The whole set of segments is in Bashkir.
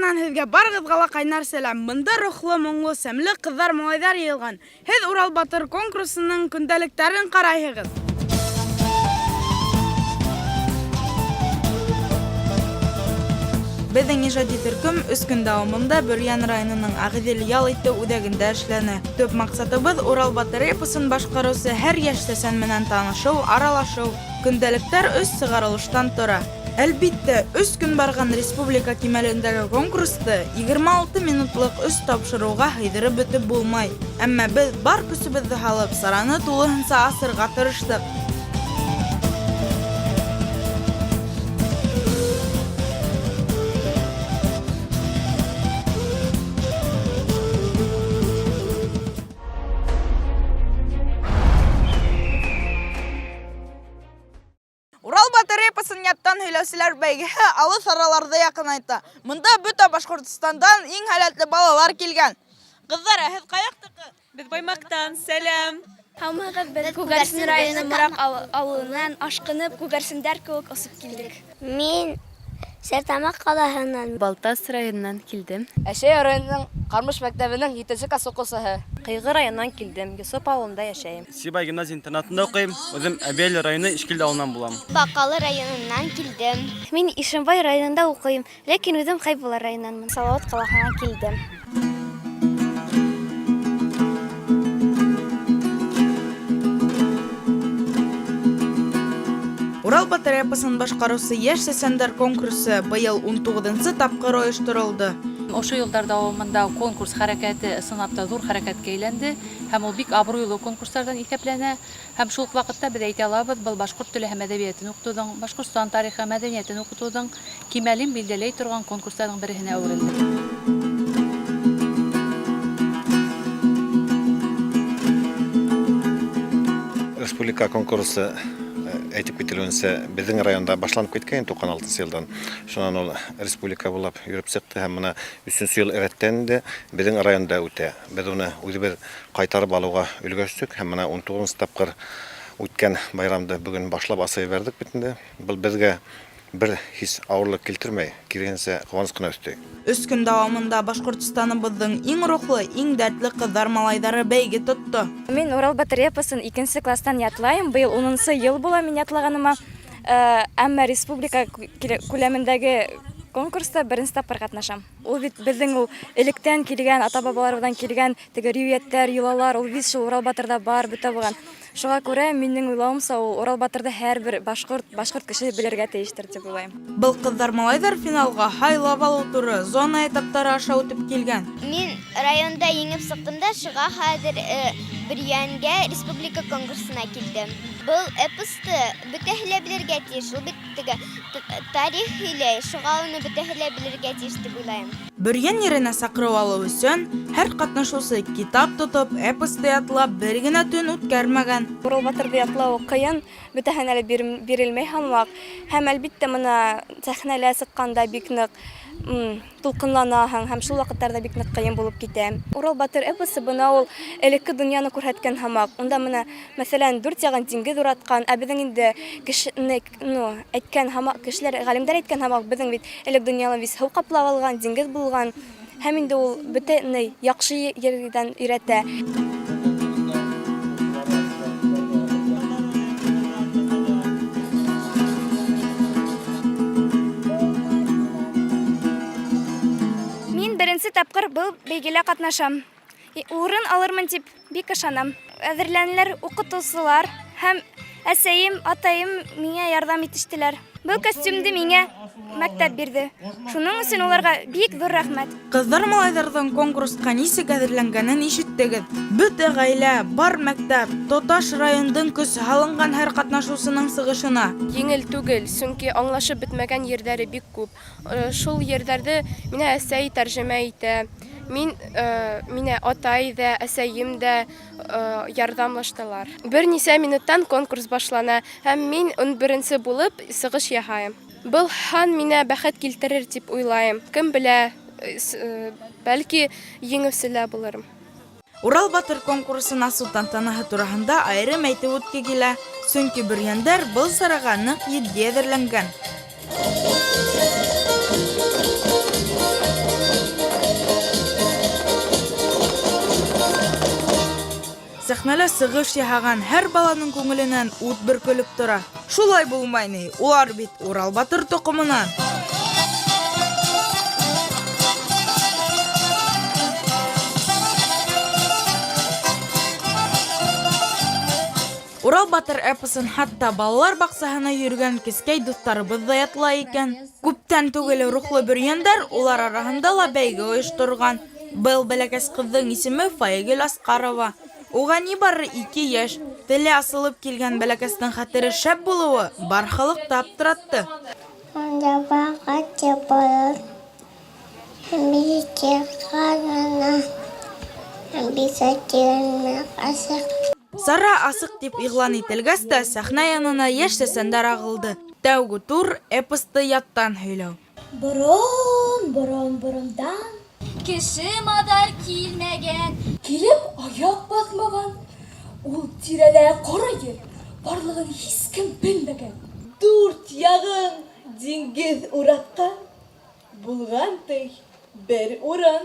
тарафынан һеҙгә барығыҙға ла ҡайнар сәләм. Бында рухлы, моңло, сәмле ҡыҙҙар, малайҙар йыйылған. Һеҙ Урал батыр конкурсының көндәлектәрен ҡарайһығыҙ. Беҙҙең ижади төркөм өс көн дауамында Бөрйән районының Ағиҙел ял итеү үҙәгендә эшләне. Төп маҡсатыбыҙ Урал батыр эпосын башҡарыусы һәр йәш сәсән менән танышыу, аралашыу. Көндәлектәр өс сығарылыштан тора. Әлбиттә, өс көн барған республика кимәлендәге конкурсты 26 минутлыҡ өс тапшырыуға һыйҙырып бөтөп булмай. Әммә беҙ бар көсөбөҙҙө һалып, сараны тулыһынса асырға тырыштыҡ. Урал батыр эпосын яттан һөйләүселәр бәйгеһе алыҫ араларҙы яҡынайта. Мында бөтә Башҡортостандан иң һәләтле балалар килгән. Ҡыҙҙар, ә һеҙ ҡаяҡтыҡы? Беҙ Баймаҡтан, сәләм! Һаумыһығыҙ, беҙ Күгәрсен районы Мораҡ ауылынан ашҡынып, күгәрсендәр кеүек осоп килдек. Мин Сәртамаҡ ҡалаһынан. Балтас районынан килдем. Әшәй районының Ҡармыш мәктәбенең етенсе класс уҡыусыһы. Ҡыйғы районынан килдем, Йосоп ауылында йәшәйем. Сибай гимназия интернатында уҡыйым. Үҙем Әбйәлил районы Ишкилде ауылынан булам. Баҡалы районынан килдем. Мин Ишембай районында уҡыйым, ләкин үҙем Хәйбулла районынанмын. Салауат ҡалаһынан килдем. Урал батыр эпосын башҡарыусы йәш сәсәндәр конкурсы быйыл 19-нсы тапҡыр ойошторолдо. Ошо йылдар дауамында конкурс хәрәкәте ысынлап та ҙур хәрәкәткә әйләнде һәм ул бик абруйлы конкурстарҙан иҫәпләнә. Һәм шул уҡ ваҡытта беҙ әйтә алабыҙ, был башҡорт теле һәм әҙәбиәтен уҡытыуҙың, Башҡортостан тарихы, мәҙәниәтен уҡытыуҙың кимәлен билдәләй торған конкурстарҙың береһенә әүерелде. Республика конкурсы әйтеп кителеүенсә, беҙҙең районда башланып киткән 96 йылдан. Шунан ул республика буйлап йөрөп сыҡты һәм бына өсөнсө йыл рәттән инде беҙҙең районда үтә. Беҙ уны үҙебеҙ ҡайтарып алыуға өлгәштек һәм бына 19 тапҡыр үткән байрамды бөгөн башлап асып ебәрҙек бит инде. Был беҙгә бер һис ауырлыҡ килтермәй, киреһенсә ҡыуаныс ҡына өҫтәй. Өс көн дауамында Башҡортостаныбыҙҙың иң рухлы, иң дәртле ҡыҙҙар-малайҙары бәйге тотто. Мин Урал батыр эпосын икенсе класстан ятлайым. Быйыл унынсы йыл була мин ятлағаныма. Әммә республика күләмендәге конкурста беренсе тапҡыр ҡатнашам. Ул бит беҙҙең ул электән килгән, ата-бабаларыбыҙҙан килгән теге риүәйәттәр, йолалар, ул бит шул Урал батырҙа бар, бөтә булған. Шуға күрә минең уйлауымса, ул Урал батырҙы һәр бер башҡорт кешеһе белергә тейештер тип уйлайым. Был ҡыҙҙар-малайҙар финалға һайлап алыу туры, зона этаптары аша үтеп килгән. Мин районда еңеп сыҡтым да, шуға хәҙер Бөрйәнгә республика конкурсына килдем. Был эпосты бөтәһе лә белергә тейеш. Ул бит теге тарих һөйләй, шуға уны бөтәһе лә белергә тейеш тип уйлайым. Бөрйән еренә саҡырыу алыу өсөн һәр ҡатнашыусы китап тотоп, эпосты ятлап бер генә төн үткәрмәгән. Урал батырҙы ятлау ҡыйын, бөтәһенә лә бирелмәй һамаҡ. Һәм әлбиттә бына сәхнәлә сыҡҡанда бик ныҡ тулҡынланаһың һәм шул ваҡыттарҙа бик ныҡ ҡыйын булып китә. Урал батыр эпосы бына ул элекке донъяны күрһәткән һамаҡ. Унда бына, мәҫәлән, дүрт яғын диңгеҙ уратҡан, ә беҙҙең инде кешене, ну, әйткән һамаҡ, кешеләр, ғалимдар әйткән һамаҡ, беҙҙең бит элек донъяны бит һыу ҡаплап алған, диңгеҙ булған. Һәм инде ул бөтә ни яҡшы ерҙән өйрәтә. Мин беренсе тапҡыр был бәйгелә ҡатнашам. Урын алырмын тип бик ышанам. Әҙерләнеләр уҡытыусылар һәм әсәйем, атайым миңә ярҙам итештеләр. Был костюмды миңә мәктәп бирҙе. Шуның өсөн уларға бик ҙур рәхмәт. Ҡыҙҙар-малайҙарҙың конкурсҡа нисек әҙерләнгәнен ишеттегеҙ. Бөтә ғаилә, бар мәктәп, тоташ райондың көсө һалынған һәр ҡатнашыусының сығышына. Еңел түгел, сөнки аңлашып бөтмәгән ерҙәре бик күп. Шул ерҙәрҙе минә әсәй тәржемә итә. Мин, минә атай ҙа, әсәйем дә ярҙамлаштылар. Бер нисә минуттан конкурс башлана һәм мин ун беренсе булып сығыш яһайым. Был һан миңә бәхет килтерер тип уйлайым. Кем белә, бәлки еңеүсе лә булырым. Урал батыр конкурсын асыу тантанаһы тураһында айырым әйтеп үтке килә, сөнки бөрйәндәр был сараға ныҡ етди әҙерләнгән. Сәхнәлә сығыш яһаған һәр баланың күңеленән ут бөркөлөп тора. Шулай булмай ни, улар бит Урал батыр тоҡомонан. Урал батыр эпосын хатта балалар баҡсаһына йөрөгән кескәй дуҫтарыбыҙ ҙа ятлай икән. Күптән түгел рухлы бөрйәндәр улар араһында ла бәйге ойошторған. Был бәләкәс ҡыҙҙың исеме Фаягөл Асҡарова. Уға ни бары ике йәш. Теле асылып килгән бәләкәстең хәтере шәп булыуы бар халыҡты аптыратты. Сара асыҡ тип иғлан ителгәс тә, сәхнә янына йәш сәсәндәр ағылды. Тәүге тур, эпосты яттан һөйләү. Борон-борон-борондан. Кеше-мадар килмәгән. Килеп аяҡ баҫмаған. Ул тирәлә ҡоро ер барлығын һис кем белмәгән. Дүрт яғын диңгеҙ уратҡан. Булған ти бер урын.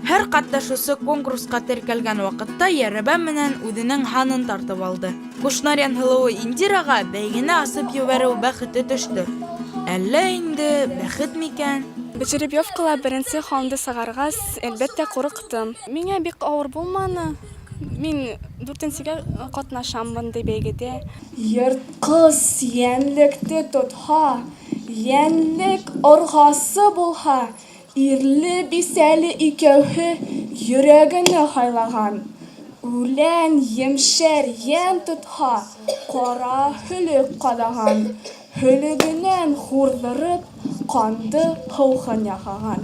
Һәр ҡатнашыусы конкурсҡа теркәлгән ваҡытта йәрәбә менән үҙенең һанын тартып алды. Кушнарян һылыуы Индираға бәйгене асып ебәреү бәхете төштө. Әллә инде бәхет микән? Жеребьевкала беренсе һанды сығарғас, әлбиттә, ҡурҡтым. Миңә бик ауыр булманы. Мин дүртенсегә ҡатнашам бындай бәйгедә. Йыртҡыс йәнлекте тотһа, йәнлек орғасы булһа, ирле-бисәле икәүһе йөрәгене һайлаған. Үлән емшәр йән тотһа, ҡара һөлөк ҡаҙаған. Һөлөгөнән һурҙырып, ҡанды һыуһын яһаған.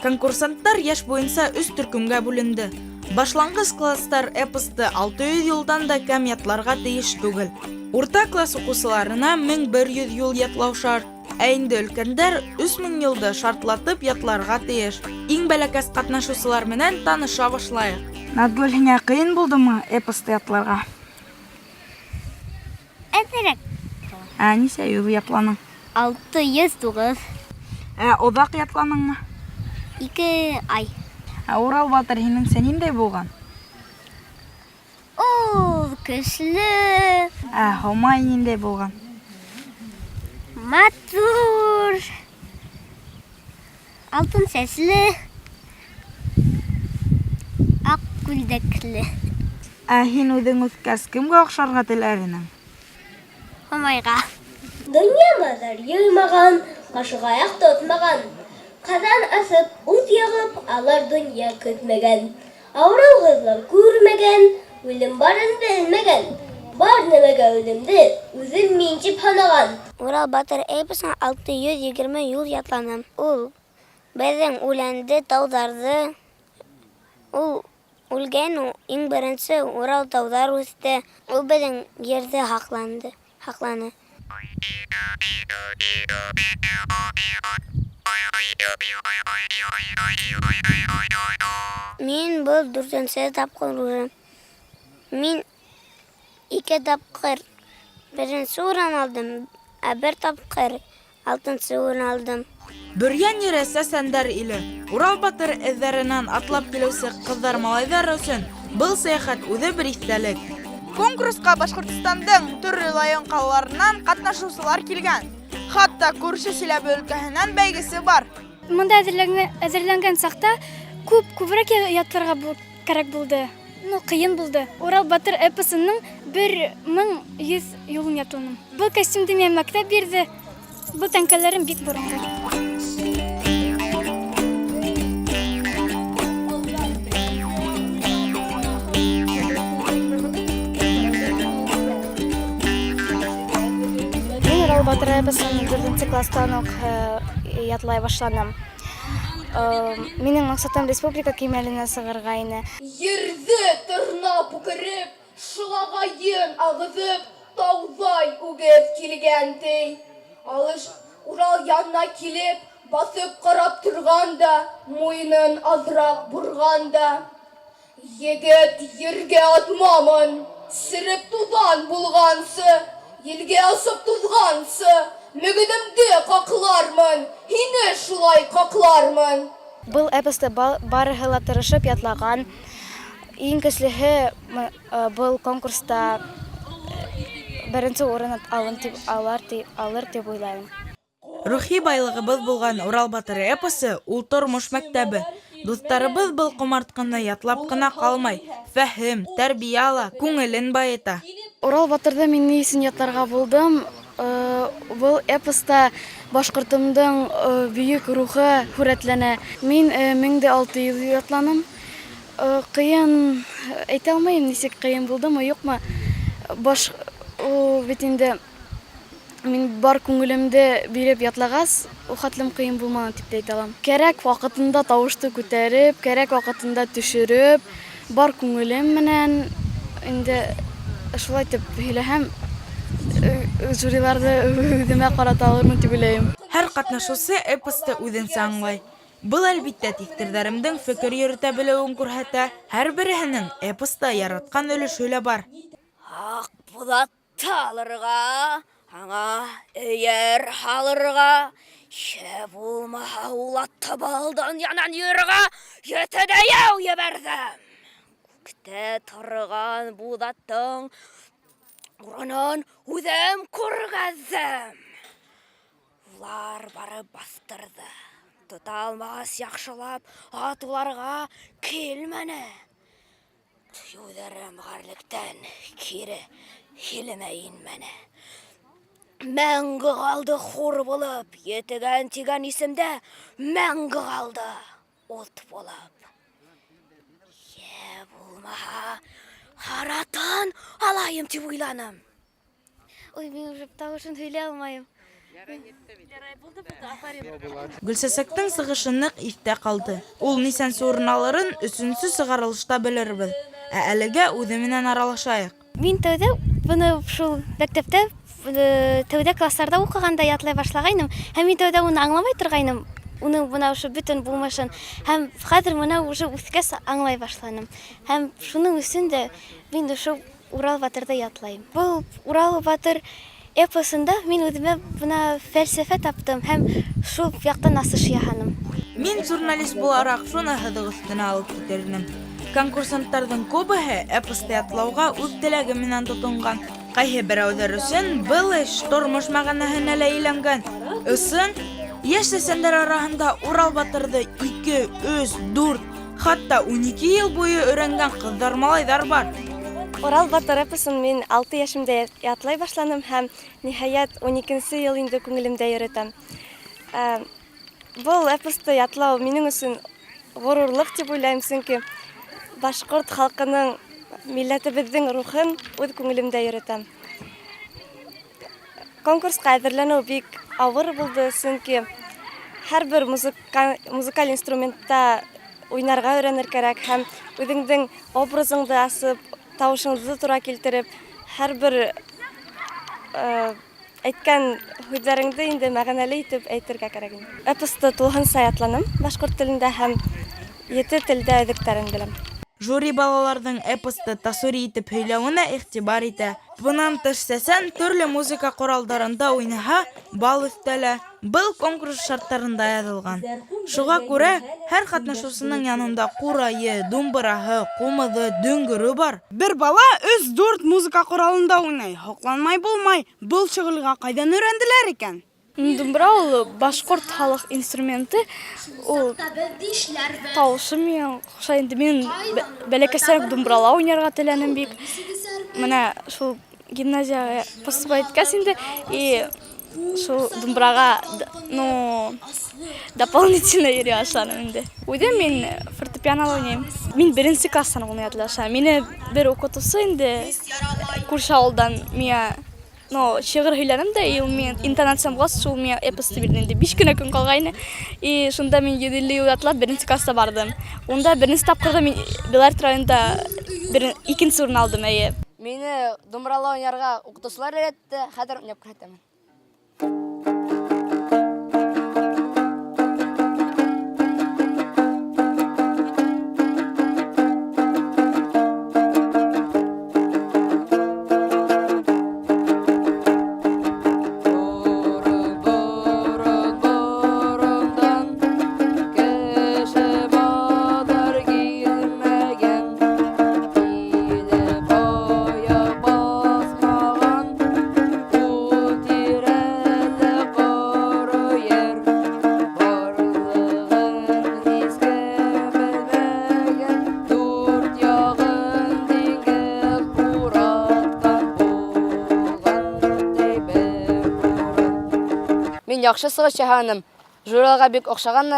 Конкурсанттар йәш буйынса өс төркөмгә бүленде. Башланғыс класстар эпосты 600 юлдан да кәм ятларға тейеш түгел. Урта класс уҡыусыларына 1100 юл ятлау шарт. Ә инде өлкәндәр 3000 юлды шартлатып ятларға тейеш. Иң бәләкәс ҡатнашыусылар менән таныша башлайыҡ. Наҙгөл, һиңә ҡыйын булдымы эпосты ятларға? Әҙерәк. Ә нисә юл ятланың? 609. Ә оҙаҡ ятланыңмы? Ике ай. Ә Урал батыр һинеңсә ниндәй булған? Ул көслө. Ә Һомай ниндәй булған? Матур. Алтын сәсле. Аҡ күлдәкле. Ә һин үҙең үҫкәс кемгә оҡшарға теләр инең? Һомайға. Донъя-мазар йыймаған, ҡашығаяҡ тотмаған. Ҡаҙан аҫып, ут яғып, алар донъя көтмәгән. Ауырыу-һыҙлау күрмәгән, үлем барын белмәгән. Бар нәмәгә үлемде үҙем мин тип һанаған. Урал батыр эпосын 620 юл ятланым. Ул беҙҙең үләнде, тауҙарҙы, ул үлгән, иң беренсе Урал тауҙар үҫте. Ул беҙҙең ерҙе һаҡланды, һаҡланы. Мин был дүртенсе тапҡыр уже. Мин ике тапҡыр беренсе урын алдым, ә бер тапҡыр алтынсы урын алдым. Бөрйән ере сәсәндәр иле. Урал батыр эҙҙәренән атлап килеүсе ҡыҙҙар-малайҙар өсөн был сәйәхәт үҙе бер иҫтәлек. Конкурсҡа Башҡортостандың төрлө район ҡалаларынан ҡатнашыусылар килгән. Хатта күрше Силәбе өлкәһенән бәйгесе бар. Мында әҙерләнгән саҡта күп күберәк ятларға кәрәк булды. Ну, ҡыйын булды. Урал батыр эпосының 1100 юлын ятланым. Был костюмды миңә мәктәп бирҙе. Был тәңкәләрем бик боронғо. Мин Урал батыр эпосын дүртенсе класстан уҡ ятлай башланым. Минең маҡсатым республика кимәленә сығырға ине. Ерҙе тырнап үкереп, шылағайын ағыҙып, тауҙай үгеҙ килгән ти. Алыш Урал янына килеп, баҫып ҡарап торған да, муйынын аҙыраҡ борған да. Егет, ергә атмамын, сереп туҙан булғансы, елгә осоп туҙғансы, мөгөҙөмдө ҡаҡлармын, һине шулай ҡаҡлармын. Был эпосты барыһы ла тырышып ятлаған. Иң көслөһө был конкурста беренсе урын алын дип алар дип алыр дип уйлайым. Рухи байлығыбыҙ булған Урал батыр эпосы ул тормош мәктәбе. Дуҫтарыбыҙ был ҡомартҡыны ятлап ҡына ҡалмай, фәһем, тәрбиә ала, күңелен байыта. Урал батырҙы мин ни өсөн ятларға булдым? Был эпоста башҡортомдоң бөйөк рухы һүрәтләнә. Мин 1600 ятланым. Ҡыйын әйтә алмайым, нисек ҡыйын булдымы, юҡмы. Баш ул бит инде мин бар күңелемде биреп ятлағас, ул хәтлем ҡыйын булманы тип тә әйтә алам. Кәрәк ваҡытында тауышты күтәреп, кәрәк ваҡытында төшөрөп, бар күңелем менән инде шулай итеп һөйләһәм, жюриларҙы үҙемә ҡарата алырмын тип уйлайым. Һәр ҡатнашыусы эпосты үҙенсә аңлай. Был, әлбиттә, тиҫтерҙәремдең фекер йөрөтә белеүен күрһәтә. Һәр береһенең эпоста яратҡан өлөшө лә бар. Аҡбуҙатты алырға, аңа эйәр һалырға, йә булмаһа ул атты был донъянан йыйырға ете дейеү ебәрҙем. Күктә торған буҙаттың урынын үҙем күргәҙҙем. Улар барып баҫтырҙы. Тота алмағас яҡшылап, ат уларға килмәне. Дейеүҙәрем ғәрлектән кире илемә инмәне. Мәңге ҡалды хур булып, Етегән тигән исемдә мәңге ҡалды ут булып. Йә булмаһа, һаратын алайым тип уйланым. Ой, мин уже тавышын һөйләй алмайым. Гөлсәсәктең сығышы ныҡ иҫтә ҡалды. Ул нисәнсе урын алырын өсөнсө сығарылышта белербеҙ. Ә әлегә үҙе менән аралашайыҡ. Мин тәүҙә быны шул мәктәптә тәүҙә класстарҙа уҡығанда ятлай башлағайным, һәм мин тәүҙә уны аңламай торғайным, уның бына ошо бөтөн булмышын, һәм хәҙер бына уже үҫкәс аңлай башланым. Һәм шуның өсөн дә мин ошо Урал батырҙы ятлайым. Был Урал батыр эпосында мин үҙемә бына фәлсәфә таптым һәм шул яҡтан асыш яһаным. Мин журналист булараҡ шуны һыҙыҡ өҫтөнә алып китер инем. Конкурсанттарҙың күбеһе эпосты ятлауға үҙ теләге менән тотонған. Ҡайһы берәүҙәр өсөн был эш тормош мәғәнәһенә лә әйләнгән. Ысын, йәш сәсәндәр араһында Урал батырҙы ике, өс, дүрт, хатта 12 йыл буйы өйрәнгән ҡыҙҙар-малайҙар бар. Урал батыр эпосын мин 6 йәшемдә ятлай башланым һәм, ниһайәт, уникенсе йыл инде күңелемдә йөрөтәм. Был эпосты ятлау минең өсөн ғорурлыҡ тип уйлайым, сөнки башҡорт халҡының, милләтебеҙҙең рухын үҙ күңелемдә йөрөтәм. Конкурсҡа әҙерләнеү бик ауыр булды, сөнки һәр бер музыкаль инструментта уйнарға өйрәнер кәрәк һәм үҙеңдең образыңды асып, тауышыңды тура килтереп, һәр бер әйткән һүҙҙәреңде инде мәғәнәле итеп әйтергә кәрәк инде. Эпосты тулыһынса ятланым башҡорт телендә һәм ете телдә өҙөктәрен беләм. Жюри балаларҙың эпосты тасури итеп һөйләүенә иғтибар итә. Бынан тыш, сәсән төрлө музыка ҡоралдарында уйнаһа, балл өҫтәлә. Был конкурс шарттарында яҙылған. Шуға күрә һәр ҡатнашыусының янында ҡурайы, думбыраһы, ҡумыҙы, дөңгөрө бар. Бер бала өс-дүрт музыка ҡоралында уйнай. Һоҡланмай булмай, был шөғөлгә ҡайҙан өйрәнделәр икән? Думбыра ул башҡорт халыҡ инструменты, ул тауышы миңә оҡшай инде. Мин бәләкәстән үк думбырала уйнарға теләнем бик. Менә шул гимназияға поступать иткәс инде, и шул думбыраға, дополнительно йөрөй башланым инде. Үҙем мин фортепианола уйнайым. Мин беренсе класстан уйнай башланым. Мине бер уҡытыусы инде күрше ауылдан миңә, шиғыр һөйләнем дә, и ул миңә интонациям булғас, шул миңә эпосты бирҙе инде. 5 кенә көн ҡалғайны. И шунда мин 150 йыл ятлап беренсе класста барҙым. Унда беренсе тапҡырҙа мин Белорет районында икенсе урын алдым, эйе. Мине думбырала уйнарға уҡытыусылар өйрәтте, хәҙер уйнап күрһәтәмен. яҡшы сығыш яһаным. Жюриға бик оҡшаған,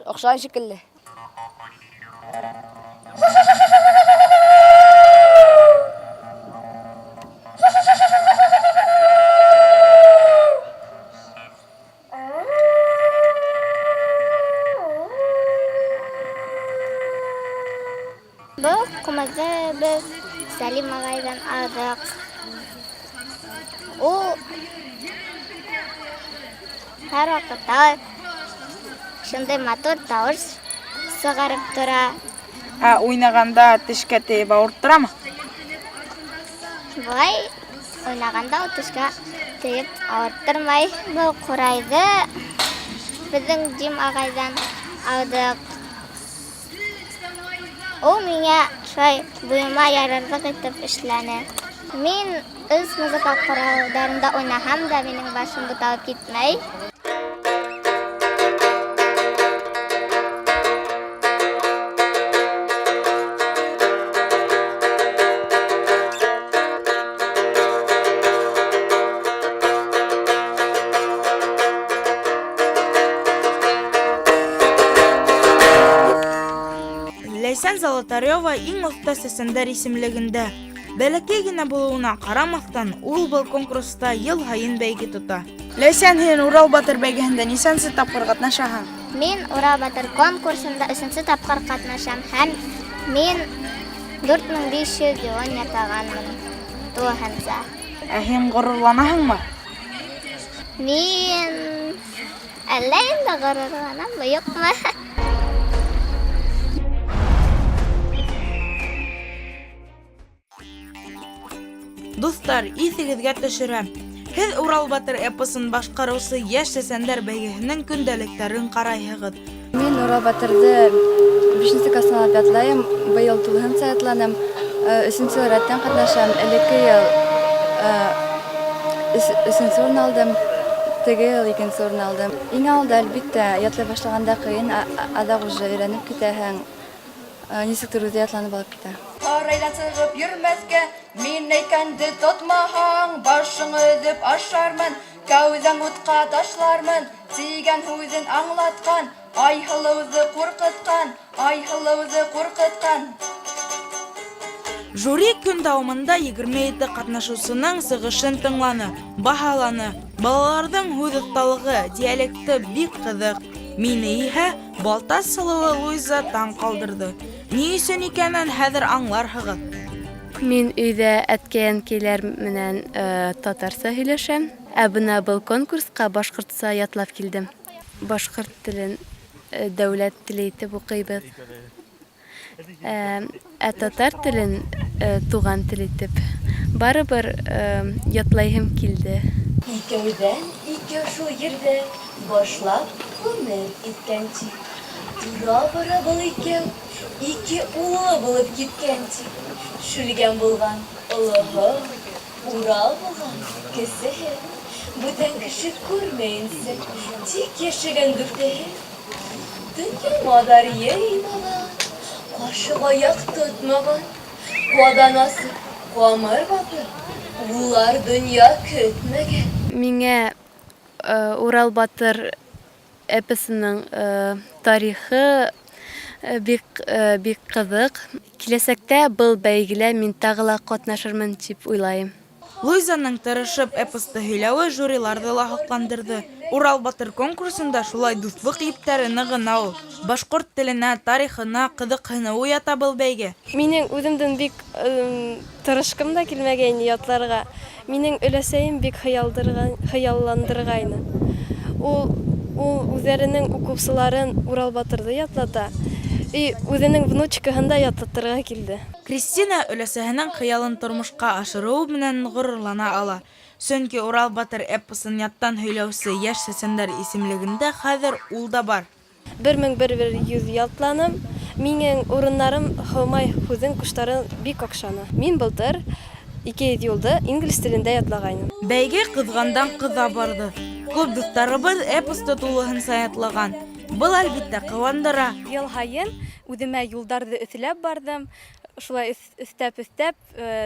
оҡшаған шикелле. Был ҡумыҙҙы беҙ Сәлим ағайҙан алдыҡ. Ул һәр ваҡытта шундай матур тауыш сығарып тора. Ә уйнағанда тешкә тейеп ауырттырамы? Былай уйнағанда ул тешкә тейеп ауырттырмай. Был ҡурайҙы беҙҙең Дим ағайҙан алдыҡ. Ул миңә шулай буйыма ярарлыҡ итеп эшләне. Мин өс музыка ҡоралдарында уйнаһам да, минең башым буталып китмәй. Ләйсән Золотарева иң оҫта сәсәндәр исемлегендә. Бәләкәй генә булыуына ҡарамаҫтан, ул был конкурста йыл һайын бәйге тота. Ләйсән, һин Урал батыр бәйгеһендә нисәнсе тапҡыр ҡатнашаһың? Мин Урал батыр конкурсында өсөнсө тапҡыр ҡатнашам һәм мин 4500 юлын ятағанмын тулыһынса. Ә һин ғорурланаһыңмы? Мин әллә инде ғорурланаммы, юҡмы? Дуҫтар, иҫегеҙгә төшөрәм. Һеҙ Урал батыр эпосын башҡарыусы йәш сәсәндәр бәйгеһенең көндәлектәрен ҡарайһығыҙ. Мин Урал батырҙы бишенсе класстан алып ятлайым, быйыл тулыһынса ятланым, өсөнсө йыл рәттән ҡатнашам. Элекке йыл өсөнсө урын алдым, теге йыл икенсе урын алдым. Иң алда, әлбиттә, ятлай башлағанда ҡыйын, аҙаҡ уже өйрәнеп китәһең, нисектер үҙе ятланып алып китә. Һарайҙан сығып йөрөмәҫкә, мин әйткәнде тотмаһаң, башың өҙөп ашармын, кәүҙәң утҡа ташлармын, тигән һүҙен аңлатҡан, Айһылыуҙы ҡурҡытҡан, Айһылыуҙы ҡурҡытҡан. Жюри көн дауамында 27 ҡатнашыусының сығышын тыңланы, баһаланы. Балаларҙың һүҙ оҫталығы, диалекты бик ҡыҙыҡ. Мине иһә Балтас һылыуы Луиза таң ҡалдырҙы. Ни өсөн икәнен хәҙер аңларһығыҙ. Мин өйҙә әткәй-әнкәйләр менән татарса һөйләшәм. Ә бына был конкурсҡа башҡортса ятлап килдем. Башҡорт телен дәүләт теле итеп уҡыйбыҙ. Ә татар телен туған тел итеп барыбер ятлайһым килде. Икәүҙән икәү шул ерҙә башлап ғүмер иткән ти. Тора-бара был икәү ике улы булып киткән ти. Шүлгән булған олоһо, Урал булған кесеһе. Бүтән кеше күрмәйенсә, тик йәшәгән дүртеһе. Донъя маҙар йыймаған, ҡашыҡ аяҡ тотмаған, ҡаҙан асып, ҡамыр баҫып, улар донъя көтмәгән. Миңә Урал батыр эпосының тарихы бик ҡыҙыҡ. Киләсәктә был бәйгелә мин тағы ла ҡатнашырмын тип уйлайым. Луизаның тырышып эпосты һөйләүе жюриларҙы ла һоҡландырҙы. Урал батыр конкурсында шулай дуҫлыҡ ептәре нығына ул. Башҡорт теленә, тарихына ҡыҙыҡһыныу уята был бәйге. Минең үҙемдең бик тырышҡым да килмәгәйне ятларға. Минең өләсәйем бик хыялландырғайны. Ул үҙҙәренең уҡыусыларын Урал батырҙы ятлата. И үҙенең внучкаһын да ятлатырға килде. Кристина өләсәһенең хыялын тормошҡа ашырыуы менән ғорурлана ала. Сөнки Урал батыр эпосын яттан һөйләүсе йәш сәсәндәр исемлегендә хәҙер ул да бар. Бер мең бер бер йөҙ ятланым. Минең урыннарым Һомай һүҙен ҡоштарын бик оҡшаны. Мин былтыр ике йөҙ юлды инглиз телендә ятлағайным. Бәйге ҡыҙғандан ҡыҙа барҙы. Күп дуҫтарыбыҙ эпосты тулыһынса ятлаған. Был, әлбиттә, ҡыуандыра. Йыл һайын үҙемә юлдарҙы өҫләп барҙым. Шулай өҫтәп-өҫтәп,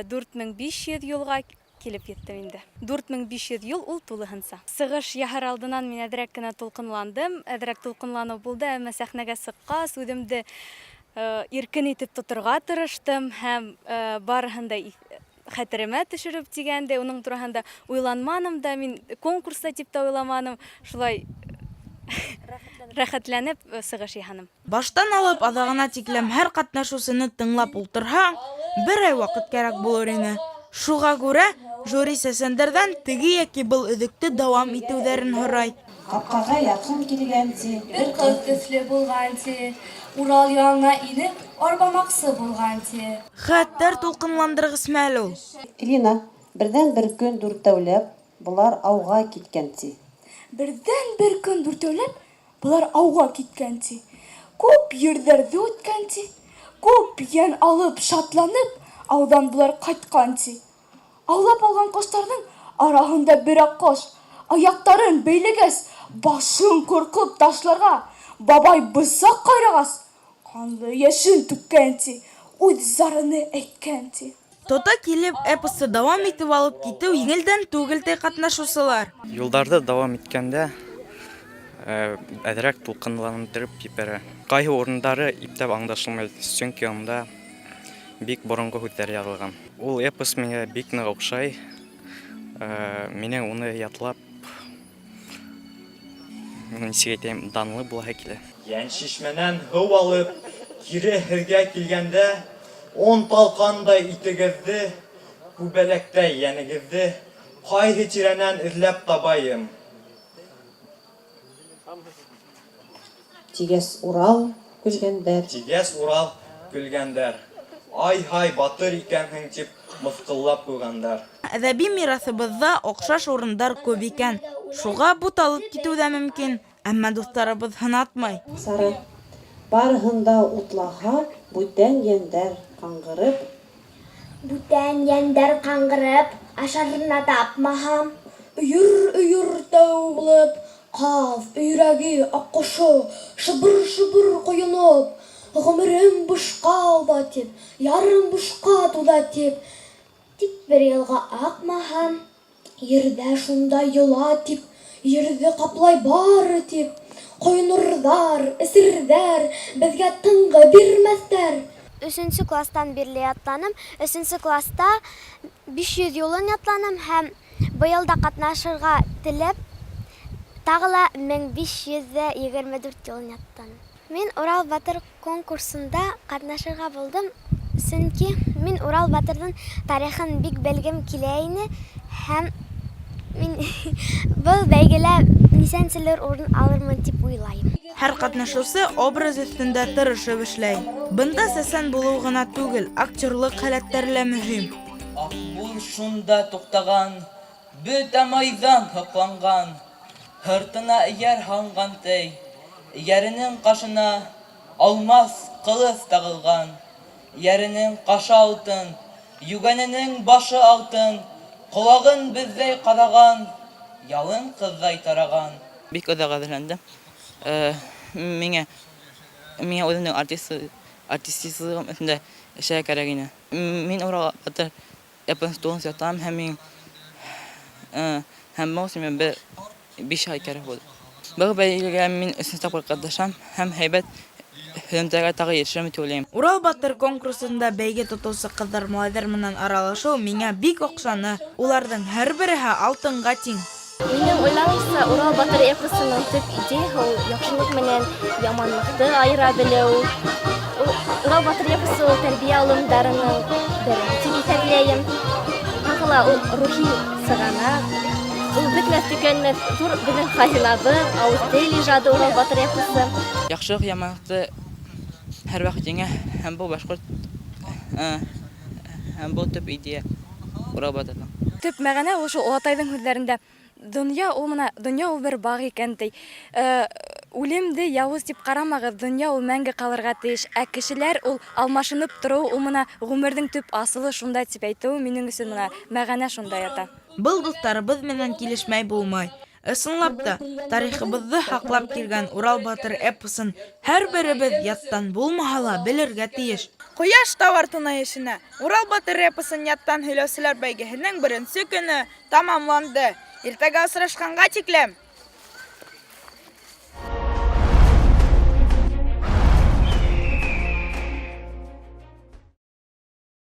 4500 юлға Килеп еттем инде. 4500 юл ул тулыһынса. Сығыш яһар алдынан мин әҙерәк кенә тулҡынландым. Әҙерәк тулҡынланыу булды, әммә сәхнәгә сыҡҡас, үҙемде иркен итеп тоторға тырыштым һәм барыһын да хәтеремә төшөрөп дигәндәй, уның тураһында уйланманым да, мин конкурста дип тә уйламаным. Шулай рәхәтләнеп сығыш яһаным. Баштан алып аҙағына тиклем һәр ҡатнашыусыны тыңлап ултырһаң, бер ай ваҡыт кәрәк булыр ине. Шуға күрә жюри сәсәндәрҙән теге йәки был өҙөктө дауам итеүҙәрен һорай. Ҡапҡаға яҡын килгән, ти. Бер ҡыҙ төҫлө булған, ти. Урал янына инеп, арбамаҡсы булған, ти. Хәтәр тулҡынландырғыс мәл ул. Элина, берҙән-бер көн дүртәүләп болар ауға киткән, ти. Берҙән-бер көн дүртәүләп Болар ауға киткән, ти. Күп ерҙәрҙе үткән, ти. Күп йән алып, шатланып, ауҙан болар ҡайтҡан, ти. Аулап алған ҡоштарҙың араһында бер аҡҡош, аяҡтарын бәйләгәс, башын ҡырҡып ташларға бабай бысаҡ ҡайрағас, ҡанлы йәшен түккән, ти, үҙ зарыны әйткән, ти. Тота килеп, эпосты дауам итеп алып китеү еңелдән түгел, ти катнашучылар. Юлдарҙы дауам иткәндә әҙерәк тулҡынландырып ебәрә. Ҡайһы урындары ипләп аңлашылмай, сөнки унда бик боронғо һүҙҙәр яҙылған. Ул эпос миңә бик ныҡ оҡшай. Минең уны ятлап Нисек әйтәйем, данлы булаһы килә. Йәншишмәнән һыу алып, кире һеҙгә килгәндә, он талҡандай итегеҙҙе, күбәләктәй йәнегеҙҙе ҡайһы тирәнән эҙләп табайым? Тигәс Урал көлгәндәр. Тигәс Урал көлгәндәр. Ай-һай, батыр икәнһең, дип мыскыллап куйғандар. Әҙәби мираҫыбыҙҙа оҡшаш урындар күп икән. Шуға буталып китеү ҙә мөмкин. Әммә дуҫтарыбыҙ һынатмай. Сара. Барыһын да утлаһа, бүтән йәндәр ҡаңғырып. Бүтән йәндәр ҡаңғырып, ашарына тапмаһа. Өйөр-өйөр тәү булып, ҡаҙ, өйрәге, аҡҡошо шыбыр-шыбыр ҡойоноп, Ғүмерем бушҡа уҙа тип, ярым бушҡа туҙа тип, Тип бер йылға аҡмаһа, Ерҙә шундай йола тип, Ерҙе ҡаплай бары тип, Ҡойонорҙар, эсерҙәр, Беҙгә тынғы бирмәҫтәр. Өсөнсө класстан бирле ятланым. Өсөнсө класста 500 юлын ятланым һәм быел да катнашырга теләп, тагы ла 1524 юлын ятланым. Мин Урал батыр Конкурсында катнашырга булдым, сөнки мин Урал батырның тарихын бик белгем килә ине һәм мин был бәйгелә нисәнселер урын алырмын дип уйлайм. Һәр катнашучы образ өстендә тырышып эшләй. Бында сәсән булыу гына түгел, актерлык халәтләре лә мөһим. Акбур шунда туктаган, Бөтә майҙан һоҡланған, Һыртына эйәр һалынған тей, Эйәренең ҡашына алмас ҡылыс тағылған. Эйәренең ҡашы алтын, Йүгәненең башы алтын, Ҡолағын беҙҙәй ҡаҙаған, Ялын ҡыҙҙай тараған. Бик оҙаҡ әҙерләндем. Миңә миңә үҙемнең артист артистизлыгым өҫтөндә эшләргә кәрәк ине. Мин Урал батыр Эпос тулынса ятам һәм мин һәм моң өчен бер 5 ай кәрәк булды. Был бәйгегә мин өченче тапкыр катнашам һәм һәйбәт һөҙөмтәгә тағы ирешермен дип уйлыйм. Урал батыр конкурсында бәйге тотоусы кызлар-малайлар менән аралашыу миңа бик охшаны. Уларның һәрбереһе алтынга тиң. Минем уйлавымса, Урал батыр эпосының төп идеяһы ул яхшылык менән яманлыкты аера белү. Урал батыр эпосы ул тәрбия алымдарының бере дип исәпләйем. Тагы ла ул рухи сыганак. Ул бетмәс төкәнмәс зур безнең хазинабыз, авыз тел иҗады Урал батыр эпосы. Яхшылык яманлыкты һәрвакыт җиңә һәм бу башкорт һәм бу төп идея Урал батырның. Төп мәгънә ул шул олатайҙың һүҙҙәрендә. Донъя ул менә, донъя ул бер баг икән, ди. Үлемде явыз дип карамагыз, донъя ул мәңге калырга тиеш, ә кешеләр ул алмашынып торуы, ул менә гомернең төп асылы шунда дип әйтүе минем өчен менә мәгънә шунда ята. Был дуҫтарыбыҙ менән килешмәй булмай. Ысынлап та, тарихыбыҙҙы һаҡлап килгән Урал батыр эпосын һәрберебеҙ яттан булмаһа ла белергә тейеш. Ҡояш тау артына йәшенә. Урал батыр эпосын яттан һөйләүселәр бәйгеһенең беренсе көнө тамамланды. Иртәгә осрашҡанға тиклем!